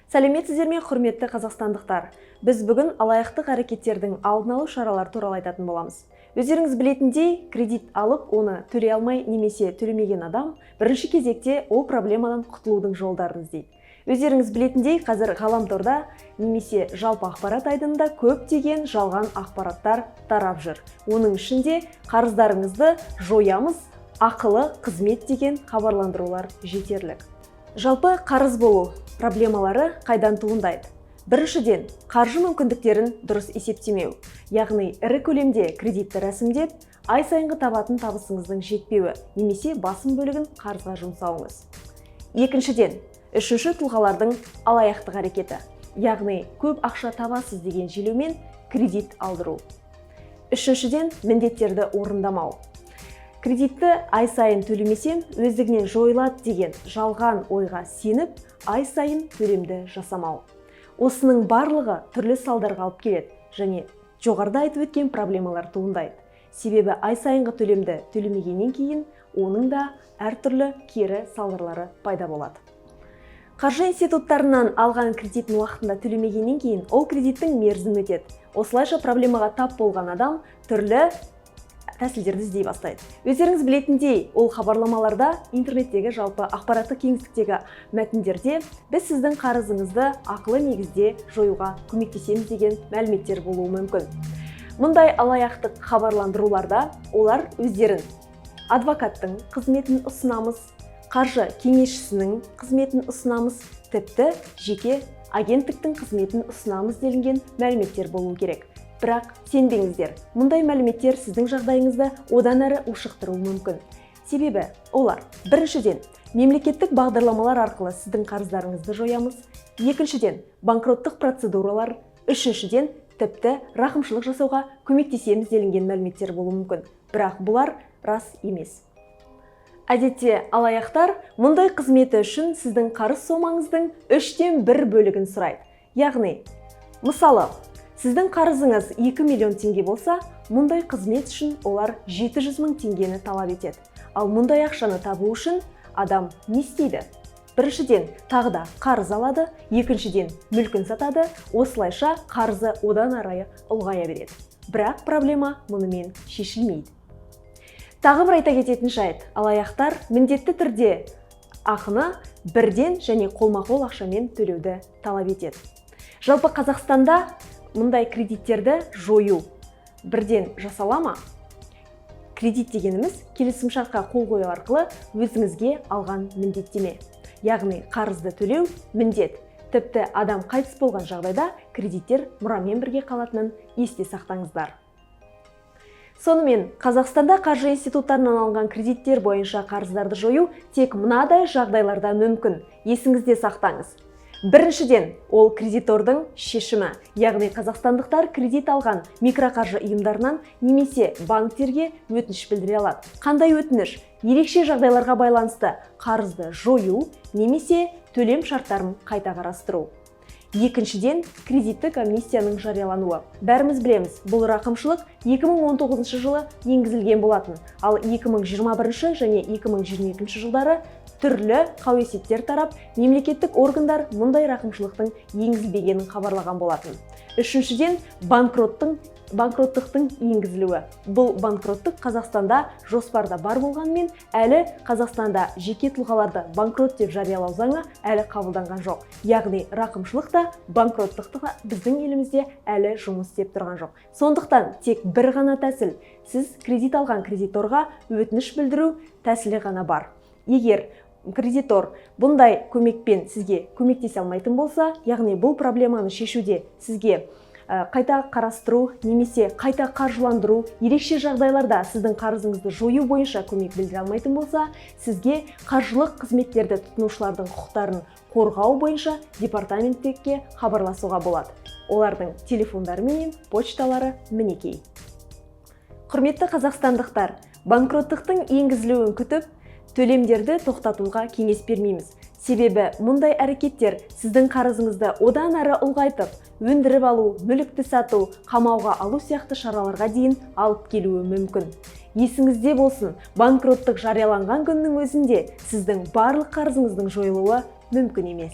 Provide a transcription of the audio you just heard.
Сәлеметсіздер ме, құрметті қазақстандықтар! Біз бүгін алаяқтық әрекеттердің алдын алу шаралары туралы айтатын боламыз. Өздеріңіз білетіндей, кредит алып, оны төлей алмай немесе төлемеген адам бірінші кезекте ол проблемадан құтылудың жолдарын іздейді. Өздеріңіз білетіндей, қазір ғаламторда немесе жалпы ақпарат айдынында көптеген жалған ақпараттар тарап жүр. Оның ішінде «қарыздарыңызды жоямыз, ақылы қызмет» деген хабарландырулар жетерлік. Жалпы, қарыз болу проблемалары қайдан туындайды? Біріншіден, қаржы мүмкіндіктерін дұрыс есептемеу, яғни ірі көлемде кредитті рәсімдеп, ай сайынғы табатын табысыңыздың жетпеуі немесе басым бөлігін қарызға жұмсауыңыз. Екіншіден, үшінші тұлғалардың алаяқтық әрекеті, яғни көп ақша табасыз деген желеумен кредит алдыру. Үшіншіден, міндеттерді орындамау. Кредитті ай сайын төлемесем, өздігінен жойылады деген жалған ойға сеніп, ай сайын төлемді жасамау. Осының барлығы түрлі салдарға алып келеді және жоғарыда айтып өткен проблемалар туындайды. Себебі ай сайынғы төлемді төлемегеннен кейін оның да әртүрлі кері салдарлары пайда болады. Қаржы институттарынан алған кредитін уақытында төлемегеннен кейін ол кредиттің мерзімі өтеді. Осылайша, проблемаға тап болған адам түрлі тәсілдерді іздей бастайды. Өздеріңіз білетіндей, ол хабарламаларда, интернеттегі, жалпы ақпараттық кеңістіктегі мәтіндерде «біз сіздің қарызыңызды ақылы негізде жоюға көмектесеміз» деген мәліметтер болуы мүмкін. Мұндай алаяқтық хабарландыруларда олар өздерін адвокаттың қызметін ұсынамыз, қаржы кеңесшісінің қызметін ұсынамыз, тіпті жеке агенттіктің қызметін ұсынамыз делінген мәліметтер болуы керек. Бірақ сенбеңіздер, мұндай мәліметтер сіздің жағдайыңызды одан әрі ушықтыруы мүмкін. Себебі олар, біріншіден, мемлекеттік бағдарламалар арқылы сіздің қарыздарыңызды жоямыз, екіншіден, банкроттық процедуралар, үшіншіден, тіпті рақымшылық жасауға көмектесеміз делінген мәліметтер болуы мүмкін. Бірақ бұлар рас емес. Әдетте алаяқтар мұндай қызметі үшін сіздің қарыз сомаңыздың үштен бір бөлігін сұрайды. Яғни, мысалы, сіздің қарызыңыз 2 миллион теңге болса, мұндай қызмет үшін олар 700 мың теңгені талап етеді. Ал мұндай ақшаны табу үшін адам не істейді? Біріншіден, тағы да қарыз алады, екіншіден, мүлкін сатады. Осылайша қарызы одан арайы ұлғая береді. Бірақ проблема мұнымен шешілмейді. Тағы бір айта кететін жайт: алаяқтар міндетті түрде ақыны бірден және қолма-қол ақшамен төлеуді талап етеді. Жалпы, Қазақстанда мұндай кредиттерді жою бірден жасала ма? Кредит дегеніміз — келісімшартқа қол қою арқылы өзіңізге алған міндеттеме, яғни қарызды төлеу міндет. Тіпті адам қайтыс болған жағдайда кредиттер мұрамен бірге қалатынын есте сақтаңыздар. Сонымен, Қазақстанда қаржы институттарынан алынған кредиттер бойынша қарыздарды жою тек мынадай жағдайларда мүмкін. Есіңізде сақтаңыз: біріншіден, ол кредитордың шешімі, яғни қазақстандықтар кредит алған микроқаржы ұйымдарынан немесе банктерге өтініш білдіре алады. Қандай өтініш? Ерекше жағдайларға байланысты қарызды жою немесе төлем шарттарын қайта қарастыру. Екіншіден, кредиттік амнистияның жариялануы. Бәріміз білеміз, бұл рақымшылық 2019 жылы енгізілген болатын. Ал 2021 және 2022 жылдары түрлі қауесеттер тарап, мемлекеттік органдар мұндай рақымшылықтың енгізілмегенін хабарлаған болатын. Үшіншіден, банкроттықтың енгізілуі. Бұл банкроттық Қазақстанда жоспарда бар болғанымен, әлі Қазақстанда жеке тұлғаларды банкрот деп жариялау заңы әлі қабылданған жоқ. Яғни рақымшылық та, банкроттық та біздің елімізде әлі жұмыс істеп тұрған жоқ. Сондықтан тек бір ғана тәсіл — сіз кредит алған кредиторға өтініш білдіру тәсілі ғана бар. Егер кредитор бұндай көмекпен сізге көмектесе алмайтын болса, яғни бұл проблеманы шешуде сізге қайта қарастыру немесе қайта қаржыландыру, ерекше жағдайларда сіздің қарызыңызды жою бойынша көмек білдіре алмайтын болса, сізге қаржылық қызметтерді тұтынушылардың құқықтарын қорғау бойынша департаментке хабарласуға болады. Олардың телефондары менен почталары мінекей. Құрметті қазақстандықтар, банкроттықтың енгізілуін күтіп, төлемдерді тоқтатуға кеңес бермейміз. Себебі мұндай әрекеттер сіздің қарызыңызды одан әрі ұлғайтып, өндіріп алу, мүлікті сату, қамауға алу сияқты шараларға дейін алып келуі мүмкін. Есіңізде болсын, банкроттық жарияланған күннің өзінде сіздің барлық қарызыңыздың жойылуы мүмкін емес.